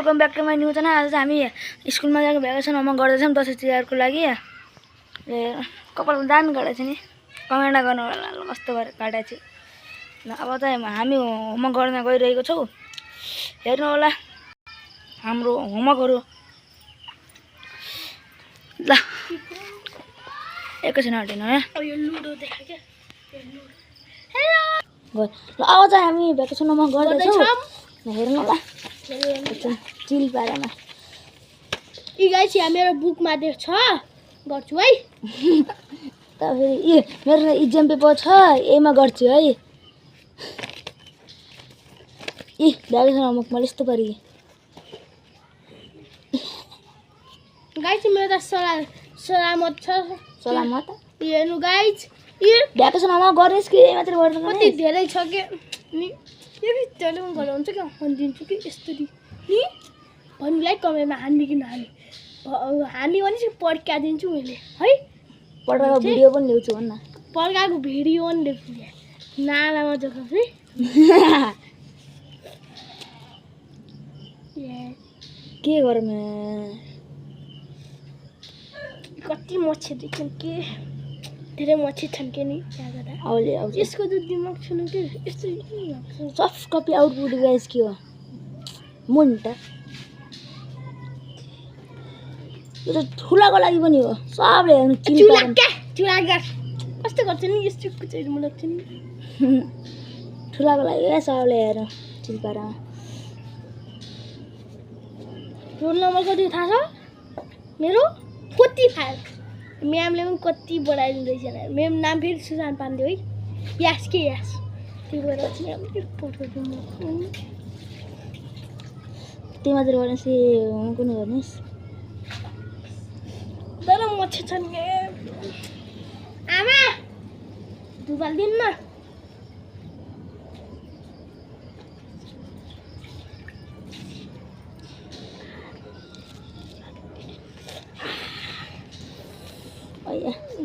Welcome back to my new channel. आज हामी स्कुलमा गएको भ्याकेसन होमवर्क गर्दैछौँ दसैँ तिहारको लागि। कपाल दान गरेको छ नि कमेन्ट गर्नु होला कस्तो गरेर काटेको छु। अब चाहिँ हामी होमवर्क गर्न गइरहेको छौँ। हेर्नु होला हाम्रो होमवर्कहरू। ल एकैछिन हटिनु है। ल अब चाहिँ हामी भ्याकेसन होमवर्क गर्दैछौँ। हेर्नु होला चिल पारामा यी गाइस यहाँ मेरो बुकमा देख्छ गर्छु है। त फेरि मेरो इक्जाम पेपर छ एमा गर्छु है। भ्याकेसन होमवर्क मैले यस्तो पारि गाइस मेरो त सलामत छ। सलामत हेर्नु गाइस भ्याकेसन होमवर्क गरेस् कि यही मात्र गर्नु कति धेरै छ के नि यो भित्रले पनि गराउँछ क्या हानिदिन्छु कि यस्तरी नि भन्नुलाई कमेन्टमा हान्ने कि नहान्ने हान्ने भने चाहिँ पड्काइदिन्छु मैले है। पड्काएको भिडियो पनि ल्याउँछु भन्न पड्काएको भिडियो पनि ल्याउँछु नालामा जग्गा है। के गरौँ कति मच्छर देख्छन् के धेरै मच्छर छन् के नि त्यहाँ गर्दा आउले आउँछ। यसको त दिमाग छैन के यस्तो सफ्ट कपी आउटपुट गाइस के हो मुन्टा यो त ठुलाको लागि पनि हो सबले हेर्नु चुला कस्तो गर्छ नि यस्तो कुचैहरू मन लाग्छ नि ठुलाको लागि सबले हेर्नु चिलपारामा। रोल नम्बर कति थाहा छ मेरो 45। म्यामले पनि कति बढाइदिँदैछ म्याम नाम फेरि सुसान पाण्डे है। यास के यास त्यो भएर चाहिँ फोटो त्यही मात्र गर्नुहोस् कि कुनै गर्नुहोस् तर मच्छर छन् के आमा धुपाल दिनमा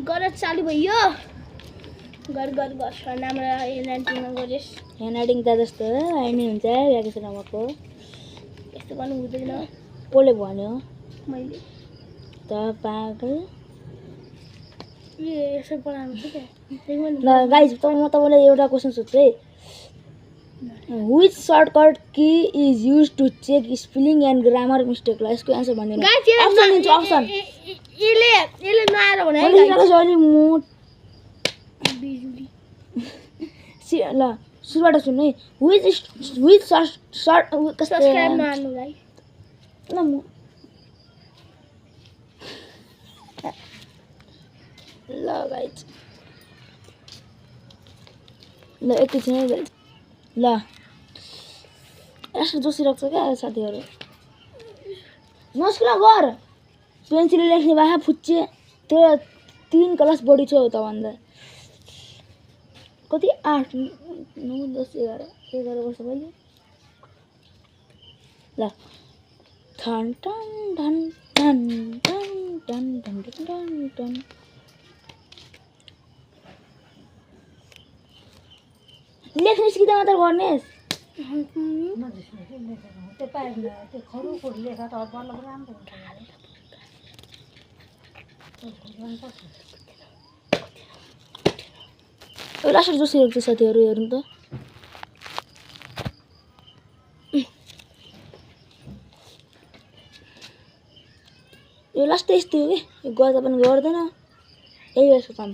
गरेर चालु भयो गर नाम ह्यान्डराइटिङमा गरेस्। ह्यान्डराइटिङ त जस्तो आइनी हुन्छ भ्याकेसन होमवर्कको यस्तो गर्नु हुँदैन। कसले भन्यो मैले त पागल यसो पढाउनु छ क्या। ल गाइज म तपाईँलाई एउटा क्वेसन सोध्छु है। Which shortcut key is used to check spelling and grammar mistake? ल यसको आन्सर भनिदिनु। अप्सन दिन्छु अप्सन। यसले नआएर भने है बिजुली ल सुरुबाट सुन्नु है। Which short सब्स्क्राइब नहाल्नुलाई ल म ल गाइज ल एकैछिन है गाइज ल यस्तो जोसिरहेको छ क्या साथीहरू नस्कुला गर पेन्सिलले लेख्ने भए फुच्चे त्यो 3 क्लास बढी छ तँभन्दा कति 8 9 10 11 वर्ष भयो ल ठन ठन ठन ठन ठन ठन ठन ठन ठन लेख्ने सिक्दा मात्र गर्नेस् लास्ट जोसिरहेको छ साथीहरू हेर्नु त यो लास्ट यस्तै हो कि गर्दा पनि गर्दैन यही यसको काम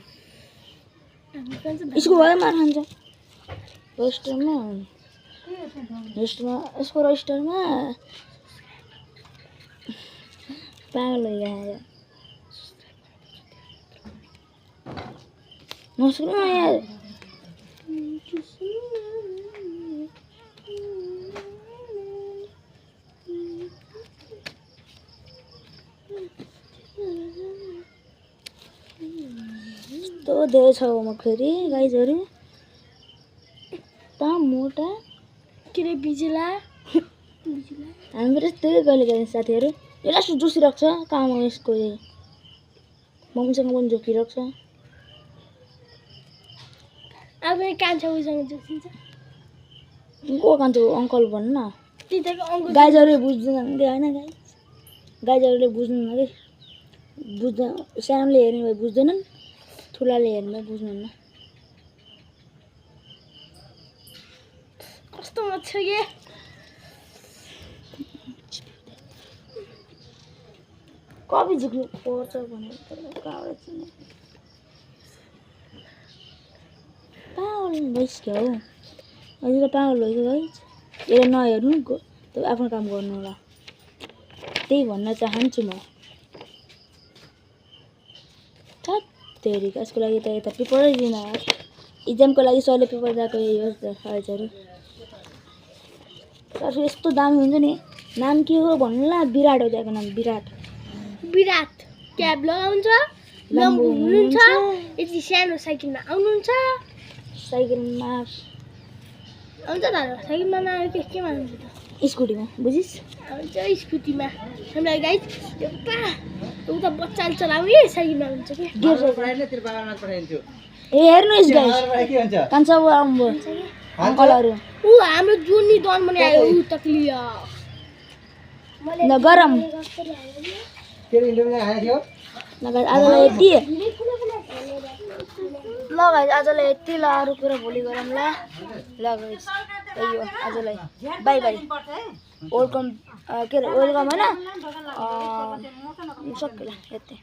यसको भयो मार खान्छ रजिस्टरमा यसको रजिस्टरमा पागल भइरहेको नसुन्नु यार यस्तो धेरै छ होमवर्क फेरि गाइजहरू त मोटा के रे बिजुला हामी पनि यस्तै कहिले कहिले साथीहरू यो लास्ट जोसिरहेको छ काम हो यसको मम्मीसँग पनि जोकिरहेको छ अब कान्छा उसँग जोसिन्छ को कान्छो अंकल भन्नु न तिनीहरूको अङ्क गाइजहरूले बुझ्दैन कि होइन गाइजहरूले बुझ्दैन कि बुझ्दैन सानोले हेर्ने भए बुझ्दैनन् ठुलाले हेर्ने भए बुझ्नुहुन्न कस्तो मजा छ के कवि झिक्नु पर्छ भनेर कहाँबाट चिने पागल भइसक्यो हौ अहिले त पागल भइसक्यो है यसलाई नहेर्नु तपाईँ आफ्नो काम गर्नु होला त्यही भन्न चाहन्छु म थत्तेरिका यसको लागि त यता पेपरै दिन इक्जामको लागि सरले पेपर दिएको यही हो साइजहरू सर यस्तो दामी हुन्छ नि नाम के हो भन्नुला विराट हो त्यहाँको नाम विराट विराट क्याब लगाउँछ लम्बु हुनुहुन्छ यति सानो साइकलमा आउनुहुन्छ साइकलमा आउँछ त साइकलमा नआएर केमा आउनुहुन्छ त स्कुटीमा बुझिस् आउँछ स्कुटीमा हामीलाई गाइड उता बच्चाले चलाउने साइकलमा हुन्छ कि ए हेर्नुहोस् गाइस कान्छा बुवा आउनुभयो अङ्कलहरू ऊ हाम्रो जुनी दन पनि आयो ऊ तक्लिया ल गरम ल गाइस आजलाई यति आजलाई यति ल अरू कुरा भोलि गरौँ ल गाइस त्यही हो आजलाई बाई बाई वेलकम के अरे वेलकम होइन सक्यो ल यति